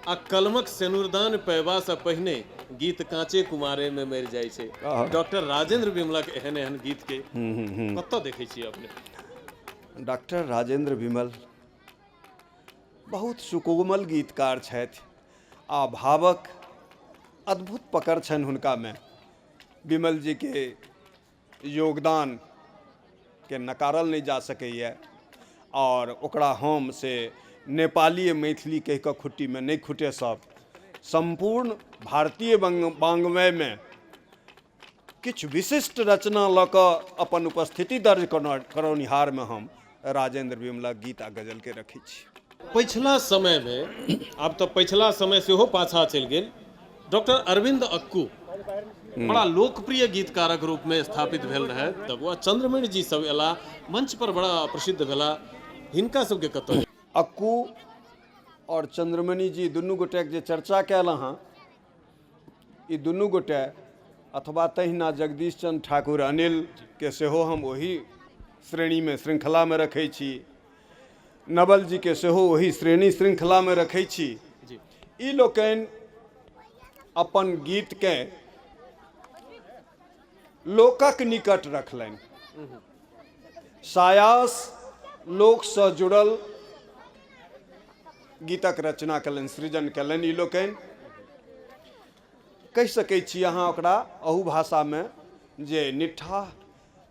आ कलमक सेनुरदान पयबासँ पहिने गीत काँचे कुमारे में मरि जाइ छै। डॉक्टर राजेंद्र विमलक एहन एहन गीत के कतऽ देखै छियै अपने? डॉक्टर राजेंद्र विमल बहुत सुकोमल गीतकार छथि आ भावक अद्भुत पकड़ छनि हुनकामे। विमल जीके योगदान के नकारल नहि जा सकैए आओर ओकरा हम से नेपालीय मैथिली कहि कऽ खुट्टीमे नहि खुटेसब। सम्पूर्ण भारतीय वाङ्मयमे किछु विशिष्ट रचना लऽ कऽ अपन उपस्थिति दर्ज करौनिहारमे हम राजेन्द्र विमलक गीत आ गजलके रखै छी। पछिला समयमे, आब तऽ पछिला समय सेहो पाछाँ चलि गेल, डॉक्टर अरविन्द अक्कू बड़ा लोकप्रिय गीतकारक रूपमे स्थापित भेल रहै। तब ओ चंद्रमणि जी सब एला, मंच पर बड़ा प्रसिद्ध भेला, हिनका सबके कतऽ? अक्कू आओर चंद्रमणि जी दुनू गोटेके जे चर्चा कयल अहाँ, ई दुनू गोटे अथवा तहिना जगदीश चंद्र ठाकुर अनिलके सेहो हम ओही श्रेणीमे श्रृंखलामे रखै छी, नवल जीके सेहो ओही श्रेणी श्रृंखलामे रखै छी। ई लोकनि अपन गीतके लोकक निकट रखलनि, सायास लोकसँ जुड़ल गीतक रचना कयलनि, सृजन कयलनि। ई लोकनि कहि सकै छी अहाँ ओकरा अहू भाषामे जे निट्ठा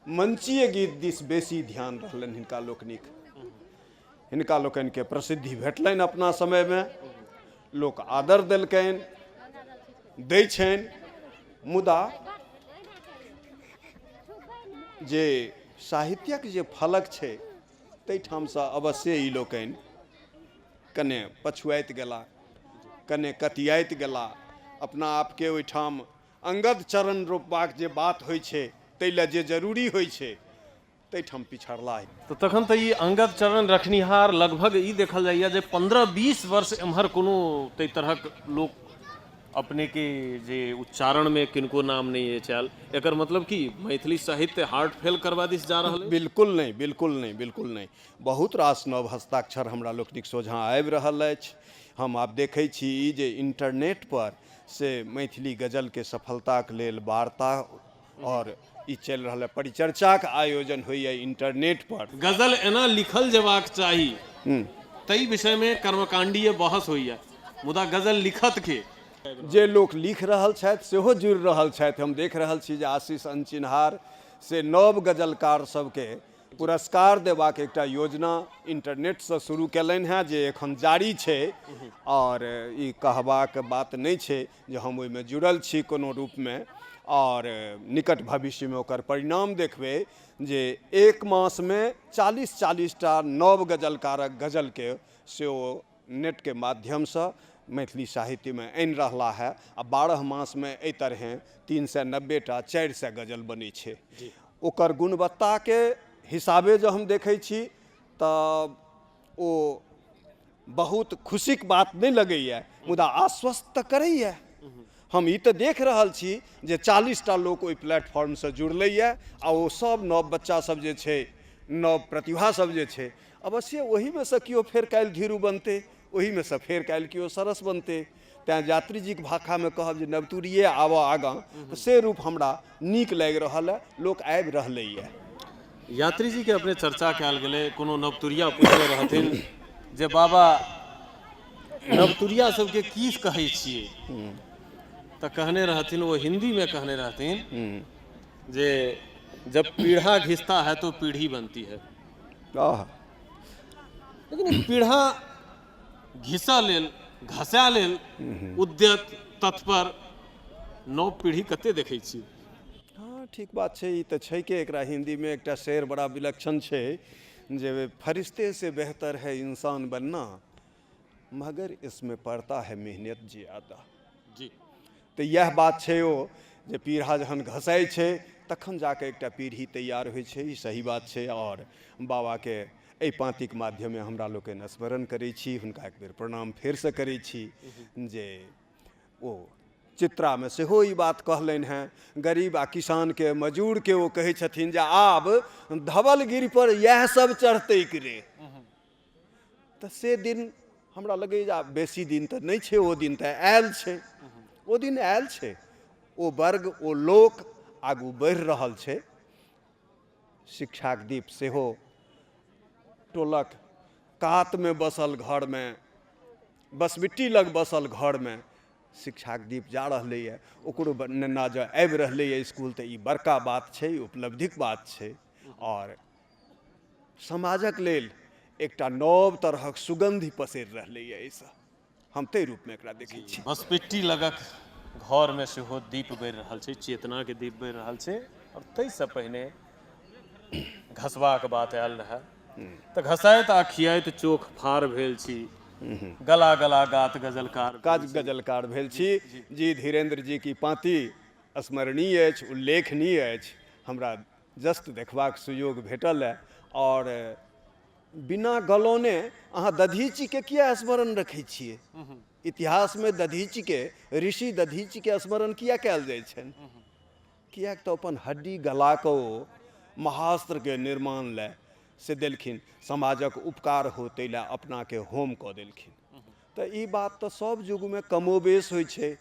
मंचीय गीत दिस बेसी ध्यान रहलनि हिनका लोकनिक। हिनका लोकनिके प्रसिद्धि भेटलनि अपना समयमे, लोक आदर देलकनि, दै छनि, मुदा जे साहित्यक जे फलक छै ताहिठामसँ अवश्ये ई लोकनि कने पछुआइत गेला, कने कतियाइत गेला। अपना आपके ओहिठाम अंगद चरण रोपबाक जे बात होइ छै ताहि लए जे जरूरी होइ छै ताहिठाम पिछड़ला। तऽ तखन तऽ ई अंगद चरण रखनिहार लगभग ई देखल जाइए जे 15-20 वर्ष एम्हर कोनो ताहि तरहक लोक अपनेके जे उच्चारणमे किनको नाम नहि अछि आयल, एकर मतलब कि मैथिली साहित्य हार्ट फेल करबा दिस जा रहल अछि? बिल्कुल नहि, बिल्कुल नहि, बिल्कुल नहि। बहुत रास नव हस्ताक्षर हमरा लोकनिक सोझाँ आबि रहल अछि। हम आब देखै छी ई जे इंटरनेट पर से मैथिली गजलके सफलताक लेल वार्ता आओर ई चलि रहल है, परिचर्चाक आयोजन होइए इंटरनेट पर। गजल एना लिखल जेबाक चाही ताहि विषयमे कर्मकांडीय बहस होइए, मुदा गजल लिखत के? जे लोक लिख रहल छथि सेहो जुड़ि रहल छथि। हम देख रहल छी जे आशीष अनचिन्हार से नव गजलकार सबके पुरस्कार देबाक एकटा योजना इंटरनेटसँ शुरू केलनि हेँ जे एखन जारी छै। आओर ई कहबाक बात नहि छै जे हम ओहिमे जुड़ल छी कोनो रूपमे, आओर निकट भविष्यमे ओकर परिणाम देखबै जे एक मासमे 40-40टा नव गजलकारक गजलके से ओ नेटके माध्यमसँ मैथिली साहित्यमे आनि रहला है। आ 12 मासमे एहि तरहें 390टा 400 गजल बनै छै। ओकर गुणवत्ताके हिसाबे जँ हम देखै छी तऽ ओ बहुत खुशीके बात नहि लगैए, मुदा आश्वस्त तऽ करैए। हम ई तऽ देख रहल छी जे 40टा लोक ओहि प्लेटफॉर्मसँ जुड़लैए आ ओ सब नव बच्चा सब जे छै, नव प्रतिभा सब जे छै, अवश्ये ओहीमे सँ केओ फेर काल्हि धीरू बनतै, ओहीमे सँ फेर काल्हि केओ सरस बनतै। तैँ यात्रीजीके भाषामे कहब जे नवतुरिये आबऽ आगाँ, तऽ से रूप हमरा नीक लागि रहल अइ, लोक आबि रहलैए। यात्रीजीके अपने चर्चा कयल गेलै, कोनो नवतुरिया पुछने रहथिन जे बाबा नवतुरिया सबके की कहै छियै, तऽ कहने रहथिन, ओ हिन्दीमे कहने रहथिन जे जब पीढ़ा घिसता है तो पीढ़ी बनती है। आह। लेकिन ई पीढ़ा घिसऽ लेल, घसै लेल उद्यत तत्पर नव पीढ़ी कते देखै छी? हँ, ठीक बात छै, ई तऽ छै के एकरा हिन्दीमे एकटा शेर बड़ा विलक्षण छै जे फरिश्ते से बेहतर है इंसान बनना, मगर इसमें पड़ता है मेहनत ज्यादा। तऽ इएह बात छै ओ जे पीढ़ा जहन घसै छै तखन जाकऽ एकटा पीढ़ी तैयार होइ छै। ई सही बात छै। आओर बाबाके एहि पाँतिके माध्यमे हमरा लोकनि स्मरण करै छी, हुनका एक बेर प्रणाम फेरसँ करै छी जे ओ चित्रामे सेहो ई बात कहलनि हेँ। गरीब आ किसानके, मजूरके ओ कहै छथिन जे आब धवलगिरिपर इएह सब चढ़तै रे, तऽ से दिन हमरा लगैए जे आब बेसी दिन तऽ नहि छै, ओ दिन तऽ आयल छै, ओ दिन आयल छै। ओ वर्ग, ओ लोक आगू बढ़ि रहल छै। शिक्षाक दीप सेहो टोलक कातमे बसल घरमे, बसबिट्टी लग बसल घरमे शिक्षाक दीप जा रहलैए। ओकरो नेना जँ आबि रहलैए इसकुल तऽ ई बड़का बात छै, उपलब्धिक बात छै आओर समाजक लेल एकटा नव तरहक सुगन्धि पसरि रहलैए। एहिसँ हम ताहि रूपमे एकरा देखै छी। बसबिट्टी लगक घरमे सेहो दीप बरि रहल छै, चेतनाके दीप बरि रहल छै। आओर ताहिसँ पहिने घसबाक बात आयल रहए तऽ घसाइत आ खियाइत चोख फाड़ भेल छी, गला गला गात गजलकार काज गजलकार भेल छी। जी, धीरेन्द्र जी की पाँति स्मरणीय अछि, उल्लेखनीय अछि। हमरा जस्ट देखबाक सुयोग भेटल है। आओर बिना गलौने अहाँ दधीचीके किया स्मरण रखै छियै? इतिहासमे दधीचीके, ऋषि दधीचीके स्मरण किया कयल जाइ छनि? किएक तऽ अपन हड्डी गला कऽ ओ महास्त्रके निर्माण लए से देलखिन, समाजक उपकार हो ताहि लए अपनाके होम कऽ देलखिन। तऽ ई बात तऽ सभ युगमे कमोबेश होइ छै।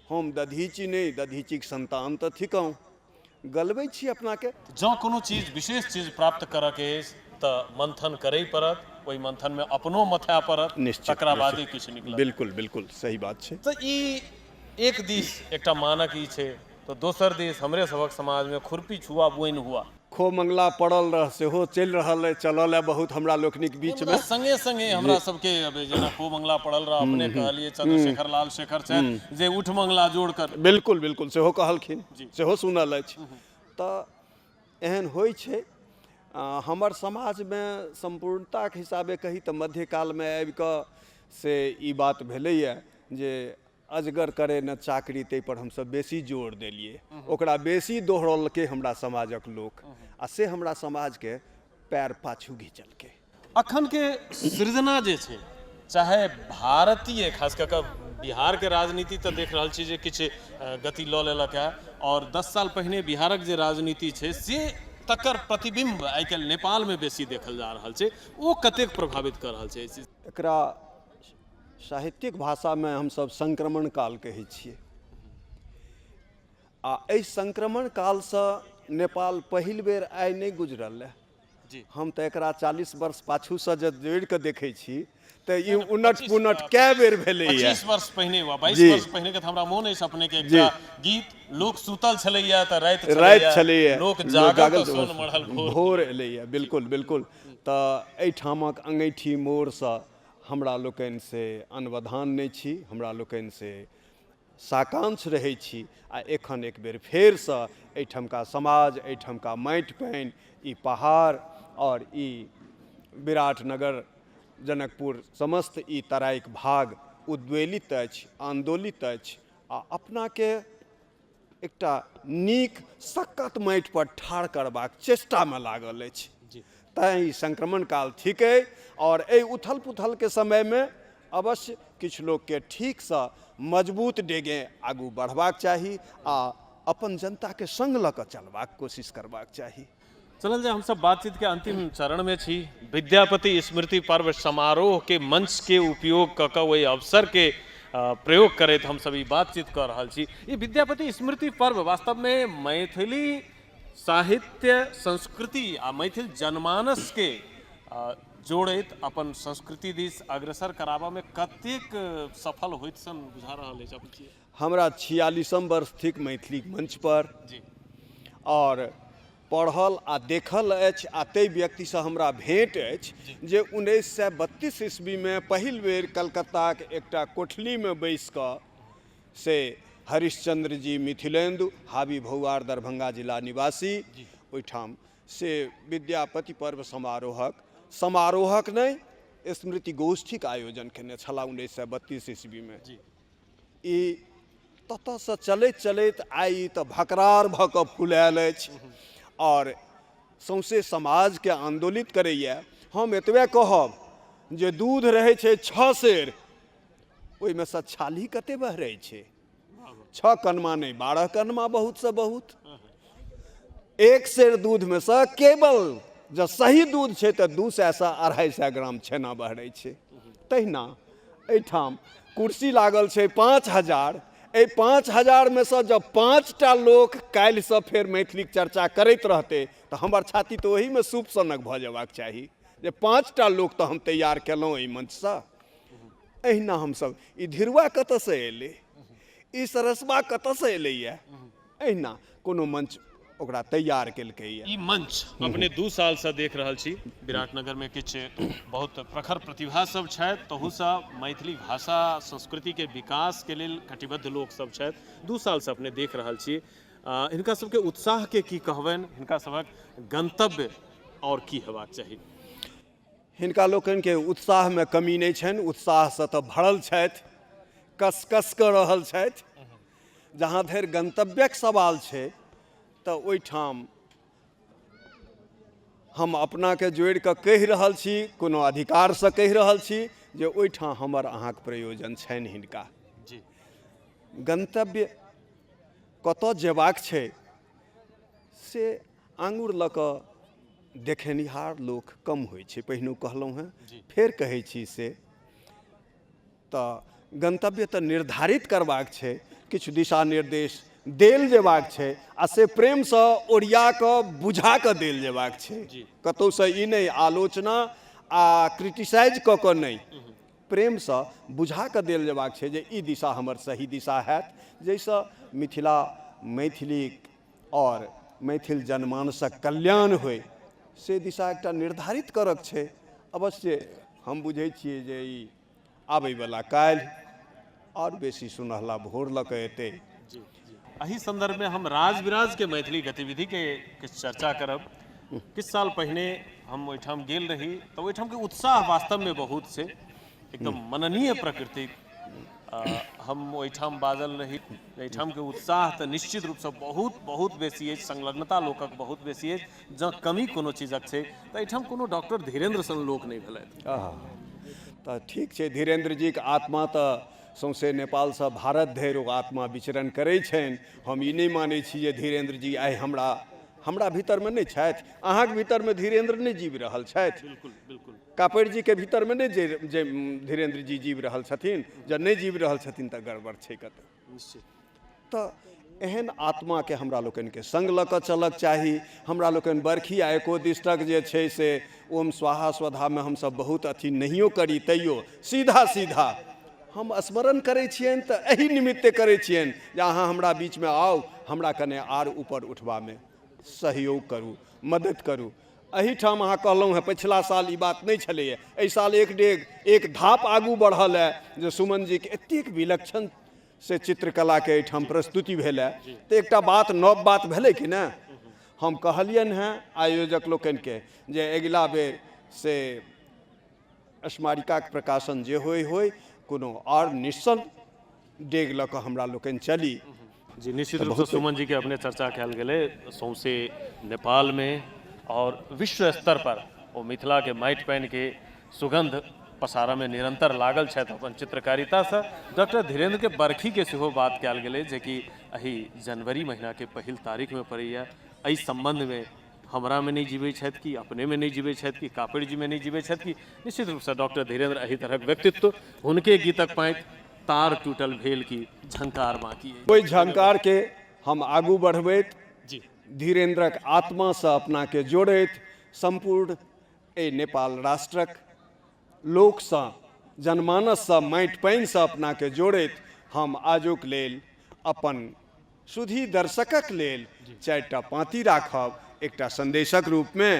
हम दधीची नहि, दधीचीक संतान तऽ थिकहुँ, गलबै छी अपनाके। जँ कोनो चीज, विशेष चीज प्राप्त करऽके अछि तऽ मंथन करय पड़त, ओहि मंथनमे अपनो मथय पड़त, तकरा बादे किछु निकलत। बिल्कुल बिल्कुल सही बात छै। तऽ ई एक दिस एकटा मानक ई छै, तऽ दोसर दिस हमरे सभक समाजमे खुरपी छुआ बोनि हुआ, खो मंगला पड़ल रह सेहो चलि रहल अइ, चलल अइ बहुत हमरा लोकनिक बीचमे। संगे संगे हमरा सबके जेना खो मंगला पड़ल रह अपने कहलियै, चंद्रशेखर लाल शेखर छथि जे उठ मंगला जोड़ कर, बिल्कुल बिल्कुल सेहो कहलखिन, सेहो सुनल अछि। तऽ एहन होइ छै हमर समाजमे। सम्पूर्णताके हिसाबे कही तऽ मध्यकालमे आबिकऽ से ई बात भेलैए जे अजगर करे न चाकरी, ताहिपर हमसब बेसी जोर देलियै, ओकरा बेसी दोहरौलकै हमरा समाजक लोक, आ से हमरा समाजके पैर पाछू घिचलकै। अखन के सृजना जे छै, चाहे भारतीय खास कऽ कऽ बिहारके राजनीति तऽ देख रहल छी जे किछु गति लऽ लेलक है, आओर 10 साल पहिने बिहारक जे राजनीति छै से तकर प्रतिबिम्ब आइ काल्हि नेपालमे बेसी देखल जा रहल छै, ओ कतेक प्रभावित कऽ रहल छै एहि चीज? एकरा साहित्यिक भाषामे हमसभ संक्रमण काल कहै छियै, आ एहि संक्रमण कालसँ नेपाल पहिल बेर आइ नहि गुजरल है। हम तऽ एकरा 40 वर्ष पाछूसँ जे जोड़ि कऽ देखै छी तऽ ई उनट पुनट कए बेर भेलैए। 25 वर्ष पहिने वा 22 वर्ष पहिने के तऽ हमरा मोन अछि अपने के एकटा गीत, लोक सुतल छलैया तऽ राति राति छलैया, लोक जागल तऽ सोन मढ़ल भोर, भोर एलैया। बिल्कुल बिल्कुल। तऽ एहिठामक अङ्गैठी मोड़सँ हमरा लोकनि से अनवधान नहि छी, हमरा लोकनि से साकांक्ष रहै छी। आ एखन एक बेर फेरसँ एहिठमका समाज, एहिठमका माटि पानि, ई पहाड़ आओर ई विराटनगर जनकपुर समस्त ई तराइक भाग उद्वेलित अछि, आन्दोलित अछि आ अपनाके एकटा नीक सक्कत माटिपर ठाढ़ करबाक चेष्टामे लागल अछि। तैँ ई संक्रमण काल थिकै आओर एहि उथल पुथलके समयमे अवश्य किछु लोकके ठीकसँ मजबूत डेगे आगू बढ़बाक चाही आ अपन जनताके सङ्ग लऽ कऽ चलबाक कोशिश करबाक चाही। चलल जाय, हमसब बातचीत के अंतिम चरण में छी। विद्यापति स्मृति पर्व समारोह के मंच के उपयोग कऽ कऽ ओहि अवसर के प्रयोग करैत हमसब ई बातचीत कऽ रहल छी। ई विद्यापति स्मृति पर्व वास्तव में मैथिली साहित्य, संस्कृति आ मैथिल जनमानस के जोड़ैत अपन संस्कृति दिस अग्रसर कराबऽ में कतेक सफल होइत सन बुझा रहल अछि अपने? हमरा 46म वर्ष थिक मैथिली मंच पर आओर पढ़ल आ देखल अछि, आ ताहि व्यक्तिसँ हमरा भेँट अछि जे 1932 ईस्वीमे पहिल बेर कलकत्ताक एकटा कोठलीमे बैसि कऽ से हरिश्चंद्र जी मिथिलेन्दु हाबी भौआर दरभंगा जिला निवासी ओहिठाम से विद्यापति पर्व समारोहक नहि, स्मृति गोष्ठीक आयोजन केने छलाह 1932 ईस्वीमे। ई ततऽसँ चलैत चलैत आइ ई तऽ भकरार भऽ कऽ फुलायल अछि आओर सौँसे समाजके आन्दोलित करैए। हम एतबे कहब जे दूध रहै छै 6 सेर, ओहिमे सँ छाली कते बहरै छै? 6 कनमा नहि, 12 कनमा बहुतसँ बहुत। 1 सेर दूधमे सँ केवल जँ सही दूध छै तऽ 200 सँ 250 ग्राम छेना बहरै छै। तहिना एहिठाम कुर्सी लागल छै 5000। एहि 5000मे सँ जँ 5टा लोक काल्हिसँ फेर मैथिलीक चर्चा करैत रहतै तऽ हमर छाती तऽ ओहीमे सूप सनक भऽ जेबाक चाही जे 5टा लोक तऽ हम तैयार केलहुँ एहि मंचसँ। एहिना हमसभ ई धिरुआ कतऽसँ एलै, ई सरसबा कतऽसँ एलैए, एहिना कोनो मंच ओकरा तैयार केलकैए। ई मंच अपने 2 सालसँ देख रहल छी, विराटनगर में किछु बहुत प्रखर प्रतिभा सब छथि, तहूसँ मैथिली भाषा संस्कृति के विकास के लेल कटिबद्ध लोक सब छथि। 2 सालसँ अपने देख रहल छी, हिनका सबके उत्साह के की कहबनि, हिनका सबक गंतव्य और की हेबाक चाही? हिनका लोकनिके उत्साहमे कमी नहि छनि, उत्साहसँ तऽ भरल छथि, कस कस कऽ रहल छथि। जहाँ धरि गन्तव्यक सवाल छै तऽ ओहिठाम हम अपनाके जोड़ि कऽ कहि रहल छी, कोनो अधिकारसँ कहि रहल छी जे ओहिठाम हमर अहाँके प्रयोजन छनि हिनका। जी। गन्तव्य कतऽ जेबाक छै से आङ्गुर लऽ कऽ देखेनिहार लोक कम होइ छै, पहिनो कहलहुँ हेँ, फेर कहै छी से। तऽ गन्तव्य तऽ निर्धारित करबाक छै, किछु दिशा निर्देश देल जेबाक छै आ से प्रेमसँ ओरिया कऽ बुझा कऽ देल जेबाक छै। कतहुसँ ई नहि आलोचना आ क्रिटिसाइज कऽ कऽ नहि, प्रेमसँ बुझा कऽ देल जेबाक छै जे ई दिशा हमर सही दिशा हैत, जाहिसँ मिथिला मैथिलीक आओर मैथिल जनमानसक कल्याण होइ, से दिशा एकटा निर्धारित करक छै। अवश्य हम बुझै छियै जे ई आबैवला काल्हि आओर बेसी सुनहला भोर लऽ कऽ एतै। जी जी। एहि संदर्भमे हम राजविराजके मैथिली गतिविधिके किछु चर्चा करब। किछु साल पहिने हम ओहिठाम गेल रही तऽ ओहिठामके उत्साह वास्तवमे बहुत छै, एकदम मननीय प्रकृतिक। हम ओहिठाम बाजल रही, एहिठामके उत्साह तऽ निश्चित रूपसँ बहुत बहुत बेसी अछि, संलग्नता लोकक बहुत बेसी अछि। जँ कमी कोनो चीजक छै तऽ एहिठाम कोनो डॉक्टर धीरेन्द्र सन लोक नहि भेलथि। तऽ ठीक छै, धीरेन्द्र जीके आत्मा तऽ सौंसे नेपालसँ भारत धरि ओ आत्मा विचरण करै छनि। हम ई नहि मानै छी जे धीरेन्द्र जी आइ हमरा हमरा भीतरमे नहि छथि, अहाँके भीतरमे धीरेन्द्र नहि जीवि रहल छथि। बिल्कुल बिल्कुल। कापड़ि जीके भीतरमे नहि जे जे धीरेन्द्र जी जीवि रहल छथिन, जँ नहि जीवि रहल छथिन तऽ गड़बड़ छै कतऽ। निश्चित। तऽ एहन आत्माके हमरा लोकनिके सङ्ग लऽ कऽ चलक चाही। हमरा लोकनि बरखी आ एकोदिष्टक जे छै से ओम स्वाहा स्वधामे हमसब बहुत अथी नहियो करी तैयो सीधा सीधा हम स्मरण करै छियनि तऽ एहि निमित्ते करै छियनि जे अहाँ हमरा बीचमे आउ, हमरा कने आर ऊपर उठबामे सहयोग करू, मदति करू। एहिठाम अहाँ कहलहुँ हेँ पछिला साल ई बात नहि छलैए, एहि साल एक डेग एक धाप आगू बढ़ल हए जे सुमन जीके एतेक विलक्षण से चित्रकलाके एहिठाम प्रस्तुति भेल हए, तऽ एकटा बात नव बात भेलै कि नहि। हम कहलियनि हेँ आयोजक लोकनिके जे अगिला बेर से स्मारिकाके प्रकाशन जे होइ होइ, कोनो आओर निश्चल डेग लऽ कऽ हमरा लोकनि चली। जी निश्चित रूपसँ सुमन जीके अपने चर्चा कयल गेलै, सौंसे नेपालमे आओर विश्व स्तर पर ओ मिथिलाके माटि पानिके सुगन्ध पसारऽमे निरन्तर लागल छथि अपन चित्रकारितासँ। डॉक्टर धीरेन्द्रके बरखीके सेहो बात कयल गेलै जेकि एहि जनवरी महीनाके पहिल तारीखमे पड़ैए। एहि सम्बन्धमे हमरामे नहि जीबै छथि कि अपनेमे नहि जीबै छथि कि कापड़िजीमे नहि जीबै छथि कि निश्चित रूपसँ डॉक्टर धीरेन्द्र एहि तरहक व्यक्तित्व, हुनके गीतक पाँति तार टूटल भेल कि झंकार बाँकी अछि। ओहि झंकारके हम आगू बढ़बैत जी धीरेन्द्रक आत्मासँ अपनाके जोड़ैत सम्पूर्ण एहि नेपाल राष्ट्रक लोकसँ, जनमानससँ, माटि पानिसँ अपनाके जोड़ैत हम आजुक लेल अपन सुधी दर्शकक लेल 4टा पाँति राखब एकटा सन्देशक रूपमे।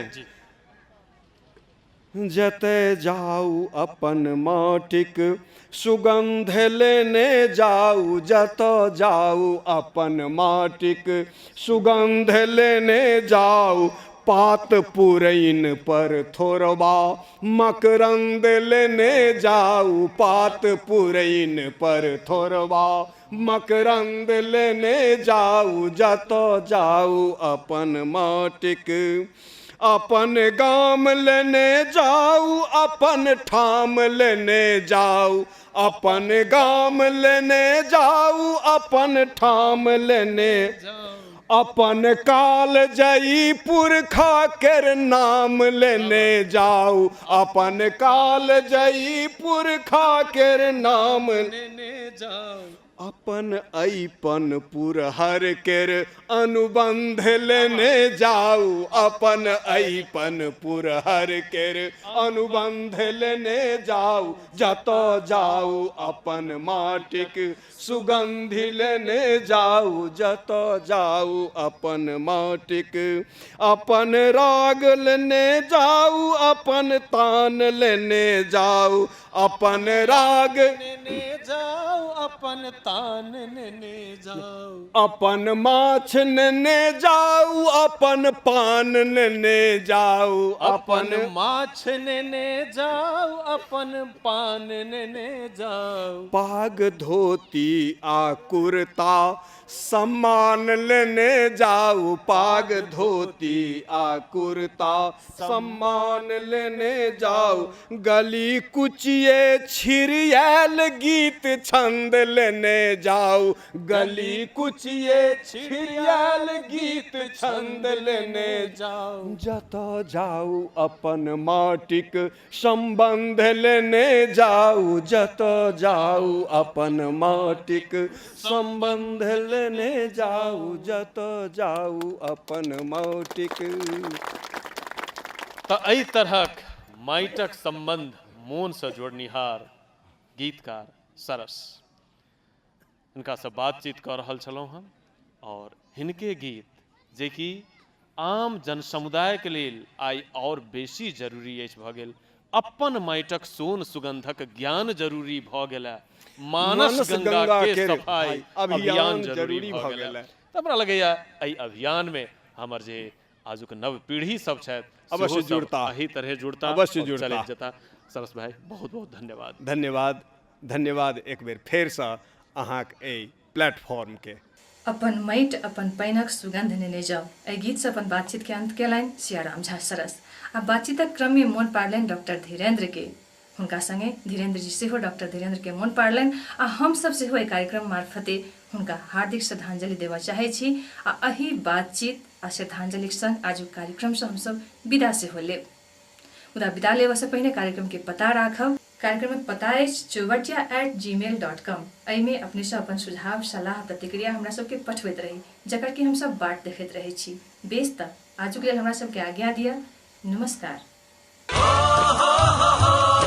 जतय जाउ अपन माटिक सुगन्ध लेने जाउ, जतऽ जाउ अपन माटिक सुगन्ध लेने जाउ, पात पुरैन पर थोड़बा मकरंद लेने जाउ, पात पुरैन पर थोड़बा मकरंद लेने जाउ, जतऽ जाउ अपन माटिक, अपन गाम लेने जाउ, अपन ठाम लेने जाउ, अपन गाम लेने जाउ, अपन ठाम लेने जाउ, अपन काल जई पुरखा केर नाम लेने जाउ, अपन काल जई पुरखा केर नाम लेने जाउ। अपन ऐपन पुरहर केर अनुबंध लेने जाउ, अपन ऐपन पुरहर केर अनुबंध लेने जाउ, जतऽ जाउ अपन माटिक सुगंधि लेने जाउ, जतऽ जाउ अपन माटिक। अपन राग लेने जाउ, अपन तान लेने जाउ, अपन राग नेने जाउ, अपन तान नेने जाउ। अपन माछ नेने जाउ, अपन पान नेने जाउ, अपन माछ नेने जाउ, अपन पान नेने जाउ। पाग धोती आ कुर्ता सम्मान लेने जाउ, पाग धोती आ कुर्ता सम्मान लेने जाउ, गली कुचिए छिड़ियायल गीत छंद लेने जाउ, गली कुचिए छिड़ियायल गीत छंद लेने जाउ। जतऽ जाउ अपन माटिक सम्बन्ध लेने जाउ, जतऽ जाउ अपन माटिक सम्बन्ध लेने जाउ, जतऽ जाउ अपन माटिक। तऽ एहि तरहक माटिक सम्बन्ध मोनसँ जोड़निहार गीतकार सरस, हिनकासँ बातचीत कऽ रहल छलहुँ हम और हिनके गीत जेकि आम जनसमुदायके लेल आइ आओर बेसी जरूरी अछि भऽ गेल। अपन माटिक सोन सुगंधक ज्ञान जरूरी भऽ गेल, मानस गंगा के सफाई अभियान जरूरी भऽ गेल। तऽ हमरा लगैया एहि अभियानमे हमर जे आजुक नव पीढ़ी सब छथि अवश्य जुड़ता, एहि तरहे जुड़ता, अवश्य जुड़ता, चलैत जेता। सरस भाई, बहुत बहुत धन्यवाद। धन्यवाद, धन्यवाद एक बेर फेरसँ अहाँक एहि प्लेटफॉर्मके। अपन माटि अपन पानिक सुगंध नेने जाउ, एहि गीतसँ अपन बातचीतके अंत केलनि सियाराम झा सरस। आ बातचीतक क्रममे मोन पाड़लनि डॉक्टर धीरेन्द्रके। हुनका संगे धीरेन्द्र जी सेहो डॉक्टर धीरेन्द्रके मोन पाड़लनि आ हमसब सेहो एहि कार्यक्रम मार्फते हुनका हार्दिक श्रद्धांजलि देबऽ चाहै छी। आ एहि बातचीत आ श्रद्धांजलिक संग आजुक कार्यक्रमसँ हमसब विदा सेहो लेब। मुदा विदा लेबऽसँ पहिने कार्यक्रमके पता राखब। कार्यक्रमक पता अछि chaubatia@gmail.com। एहिमे अपनेसँ अपन सुझाव, सलाह, प्रतिक्रिया हमरा सबके पठबैत रही, जकर कि हमसब बाट देखैत रहै छी। बेस तऽ आजुक लेल हमरा सबके आज्ञा दिअ। नमस्कार। हो हो हो।